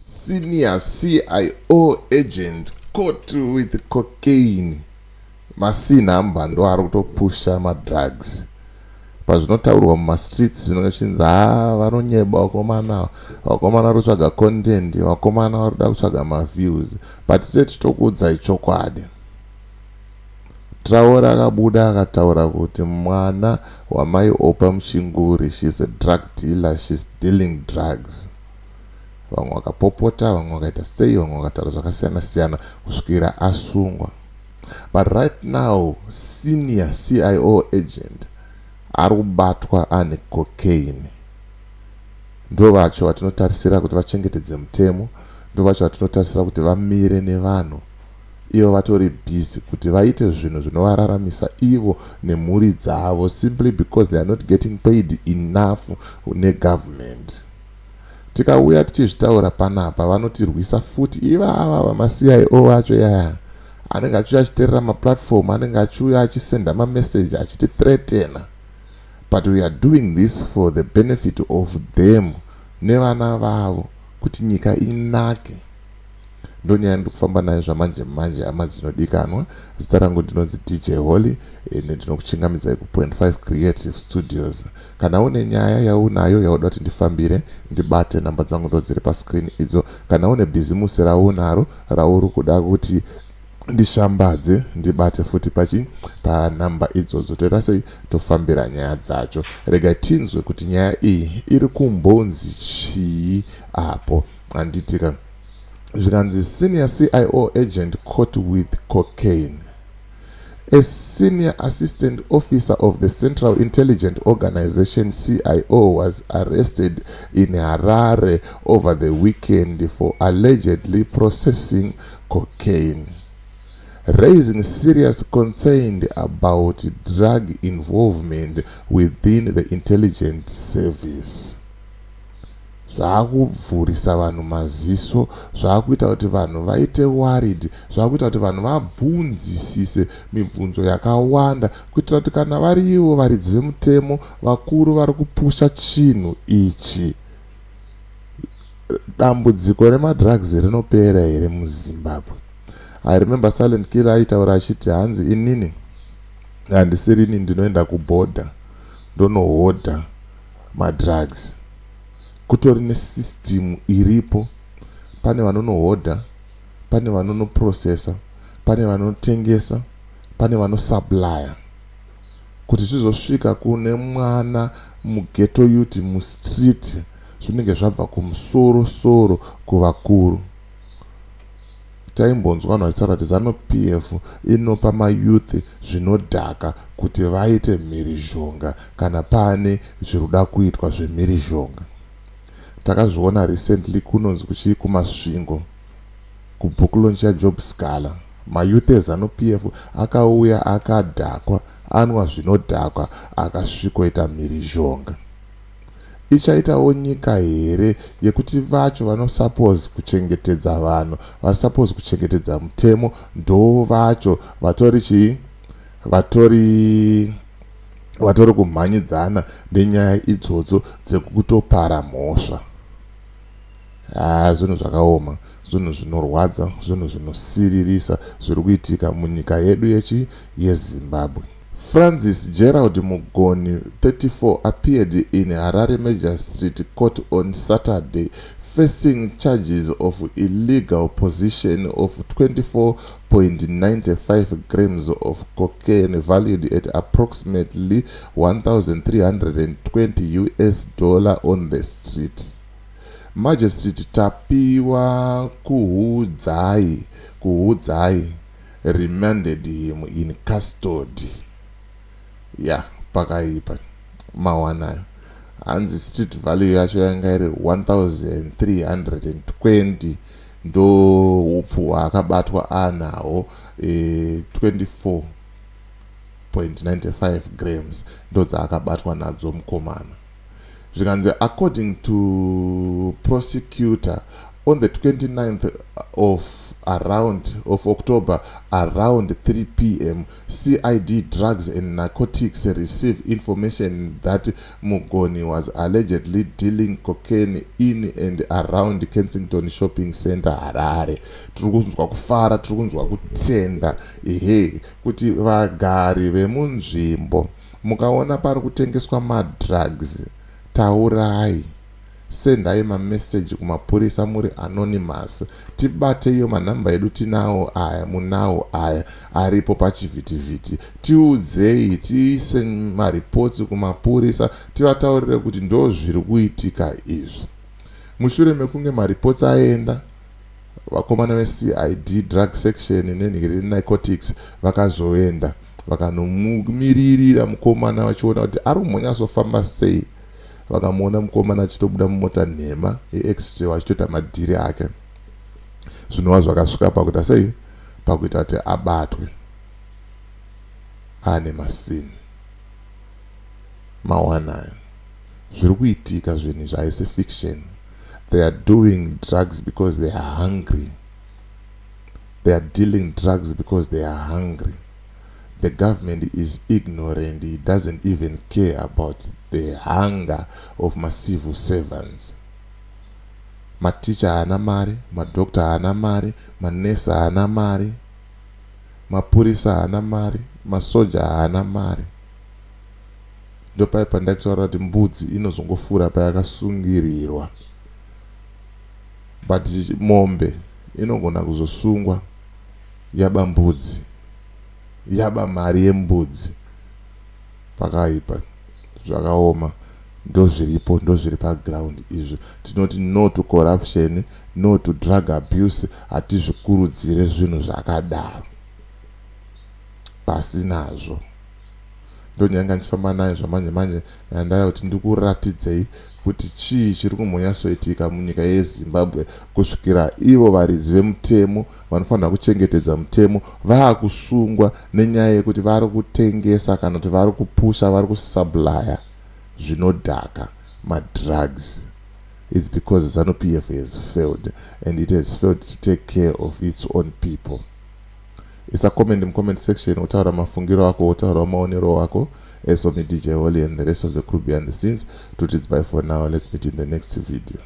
Senior CIO agent caught with cocaine. Masinhamba ndo ari kutopusha madrugs. Pazvinotaurwa mumastreets zvinenge zvichinzi, ha, vanonyeba vakomana, vakomana vari kutsvaga content, vakomana vari kuda kutsvaga maviews, but tite titokuudzai chokwadi. Traore akabuda akataura kuti mwana wamai Oppah Muchinguri, she's a drug dealer, she's dealing drugs. Vamwe vakapopota, vamwe vakaita sei, vamwe vakataura zvakasiyana siyana kusvikira asungwa. But right now senior CIO agent ari kubatwa ane cocaine. Ndo vacho vatinotarisira kuti vachengetedze mutemo, ndo vacho vatinotarisira kuti vamire nevanhu. Ivo vatori busy kuti vaite zvinhu zvinovararamisa ivo nemhuri dzavo, simply because they are not getting paid enough negovernment. Tikauya tichizvitaura panapa, vanotirwisa futi ivava vamaCIO vacho. Yaya anenge achiuya achiteerera maplatform, anenge achiuya achisenda mameseji achitithreatena, but we are doing this for the benefit of them nevana vavo, kuti nyika inake. Ndonyaya ndiri kufamba nayo zvamanje manje. Hama dzinodikanwa, zita rangu ndinonzi DJ Holly, ende ndinokuchingamidzai ku.5 Creative Studios. Kana une nyaya yaunayo yauda kuti ndifambire, ndibate, namba dzangu ndo dziri pascreen idzo. Kana une bhizimusi raunaro rauri kuda kuti ndishambadze, ndibate futi pachi panhamba idzodzo. Toita sei? Tofambira nyaya dzacho. Rega tinzwe kuti nyaya iyi iri kumbonzi chii apo, handitika? Zvikanzi, "Senior CIO agent caught with cocaine." A senior assistant officer of the Central Intelligence Organization, CIO, was arrested in Harare over the weekend for allegedly processing cocaine, raising serious concern about drug involvement within the intelligence service. Zvaakuvhurisa vanhu maziso, zvaakuita kuti vanhu vaite worried, zvaakuita kuti vanhu vabvunzisise mibvunzo yakawanda, kuitira kuti kana vari ivo varidzi vemutemo vakuru vari kupusha chinhu ichi, dambudziko remadrugs rinopera here muZimbabwe? I remember Silent Killer aitaura achiti, hanzi, "Inini handisirini ndinoenda kubhodha ndonohodha madrugs. Kutori nesystem iripo. Pane vanonohodha, pane vanonoprocessa, pane vanotengesa, pane vanosupplya kuti zvizosvika kune mwana mughetto youth mustreet. Zvinenge zvabva kumusoro soro kuvakuru." Taimbonzwa vanhu vachitaura kuti ZANU PF inopa mayouth zvinodhaka kuti vaite mhirizhonga kana pane zviri kuda kuitwa zvemhirizhonga. Takazviona recently kunonzi kuchii, kuMasvingo, kubook launch yaJob Sikhala. Mayouth eZANU PF akauya akadhakwa, anwa zvinodhakwa, akasvikoita mhirizhonga. Ichaitawo nyika here yekuti vacho vanosupose kuchengetedza vanhu, vasupose kuchengetedza mutemo, ndo vacho vatori chii, vatori kumhanyidzana nenyaya idzodzo dzekutopara mhosva? Ha, zvinhu zvakaoma, zvinhu zvinorwadza, zvinhu zvinosiririsa zviri kuitika munyika yedu yechi yeZimbabwe. Francis Gerald Mugoni, 34, appeared in Harare Magistrate Court on Saturday facing charges of illegal possession of 24.95 grams of cocaine valued at approximately US$1320 on the street. Magistrate Tapiwa Kuhudzai remanded him in custody. Ya, pakaipa mawanayo. Hanzi street value yacho yanga iri 1320. Ndo upfu hwaakabatwa anahwo, 24.95 grams ndo dzaakabatwa nadzo mukomana. Zvikanzi, according to prosecutor On the 29th of around of October, around 3 p.m., CID Drugs and Narcotics received information that Mugoni was allegedly dealing cocaine in and around Kensington Shopping Center, Harare. Tiri kunzwa kufara, tiri kunzwa kutenda, ehe, kuti vagari vemunzvimbo, mukaona pari kutengeswa madrugs, taurai, sendai mameseji kumapurisa muri anonymous, tibateiyo. Manhamba edu tinawo aya, munawo aya aripo pachivhitivhiti. Tiudzei, tiise maripotsi kumapurisa, tivataurire kuti ndo zviri kuitika izvi. Mushure mekunge maripotsi aenda, vakomana veCID drug section nenarcotics vakazoenda vakanomumiririra mukomana, vachiona kuti ari kumbonyatsofamba sei. Vakamuona mukomana achitobuda mumota nhema yeX-Trail, achitoita madhiri ake, zvinova zvakasvika pakuita sei, pakuita kuti abatwe ane masini mawanayo. Zviri kuitika zvinhu izvi haisi fiction. They are doing drugs because they are hungry. They are dealing drugs because they are hungry. The government is ignorant. It doesn't even care about the hunger of macivil servants. Maticha haana mari, madhokta haana mari, manesi haana mari, mapurisa haana mari, masoja haana mari. Ndopai pandakutaura kuti mbudzi inozongofura payakasungirirwa, but mombe inogona kuzosungwa yaba mbudzi, yaba mari yembudzi. Pakaipa, zvakaoma. Ndo zviripo, ndo zviri paground izvo. Tinoti no to corruption, no to drug abuse. Hatizvikurudzire zvinhu zvakadaro, pasinazvo. Ndonyanga ndichifamba nayo zvamanje manje, yandaya kuti ndikuratidzei kuti chii chiri kumbonyatsoitika munyika yeZimbabwe, kusvikira ivo varidzi vemutemo vanofanira kuchengetedza mutemo vaakusungwa nenyaya yekuti vari kutengesa kana kuti vari kupusha, vari kusupplya zvinodhaka, madrugs. It's because ZANU PF has failed, and it has failed to take care of its own people. Isa comment mucomment section, utaura mafungiro ako, utaurawo maonero ako. As for me, DJ Holly, and the rest of the crew behind the scenes, to it's bye for now. Let's meet in the next video.